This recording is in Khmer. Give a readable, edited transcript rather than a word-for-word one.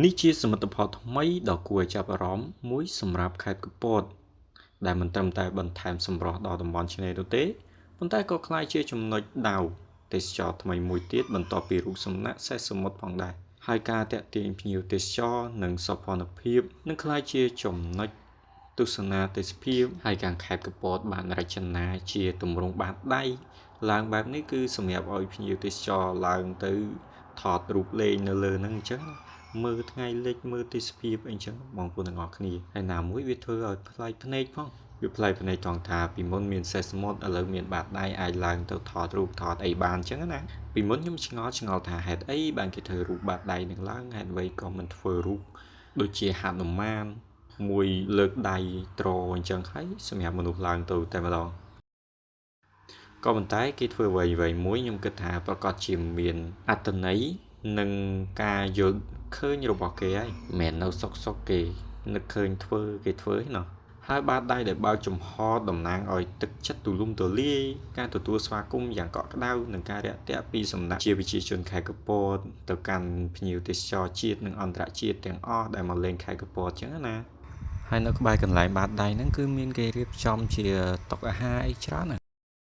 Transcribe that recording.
នេះជាសមិទ្ធផលថ្មីដ៏គួរឲ្យចាប់អារម្មណ៍មួយសម្រាប់ខេត្តកំពតដែលមិនត្រឹមតែបន្ថែមសម្រស់ដល់តំបន់ឆ្នេរនោះទេប៉ុន្តែក៏ក្លាយជាចំណុចដៅទេសចរណ៍ថ្មីមួយទៀតបន្ទាប់ពីរូបសំណាកសេះសមុទ្រផងដែរហើយការទាក់ទាញភ្ញៀវទេសចរនិងសោភ័ណភាពនឹងក្លាយជាចំណុចទស្សនាទេសភាពហើយខាងខេត្តកំពតបានរចនាជាទម្រង់បាតដៃឡើងបែបនេះគឺសម្រាប់ឲ្យភ្ញៀវទេសចរឡើងទៅថតរូបលេងនៅលើហ្នឹងអញ្ចឹងមើលថ្ងៃលិចមើលទេសភាពអីចឹងបងប្អូនទាំងអស់គ្នាហើយណាមួយវាធ្វើឲ្យប្លែកភ្នែកផងវាប្លែកភ្នែកត្រង់ថាពីមុនមានសេះសមុទ្រឥឡូវមានបាតដៃអាចឡើងទៅថតរូបថតអីបានអញ្ចឹងណាពីមុនខ្ញុំឆ្ងល់ឆ្ងល់ថាហេតុអីបានគេធ្វើរូបបាតដៃនឹងឡើងហេតុអ្វីក៏មិនធ្វើរូបដូចជាហនុមានមួយលើកដៃទ្រអញ្ចឹងហើយសម្រាប់មនុស្សឡើងទៅតែម្ដងក៏ប៉ុន្តែគេធ្វើអ្វីអ្វីមួយខ្ញុំគិតថាប្រកាសជាមានអត្ថន័យនិងការយល់ឃើញរបស់គេហើយមិនមែននៅសុកសុកគេនឹកឃើញធ្វើគេធ្វើឯណោះហើយបាតដៃដែលបើកចំហតំណាងឲ្យទឹកចិត្តទូលំទូលាយការទទួលស្វាគមន៍យ៉ាងកក់ក្ដៅនិងការរាក់ទាក់ពីសំណាក់ជាប្រជាជនខេត្តកំពតទៅកាន់ភ្ញៀវទេសចរជាតិនិងអន្តរជាតិទាំងអស់ដែលមកលេងខេត្តកំពតចឹងណាហើយនៅក្បែរកន្លែងបាតដៃហ្នឹងគឺមានគេរៀបចំជាតុអាហារអីច្រើនណាស់។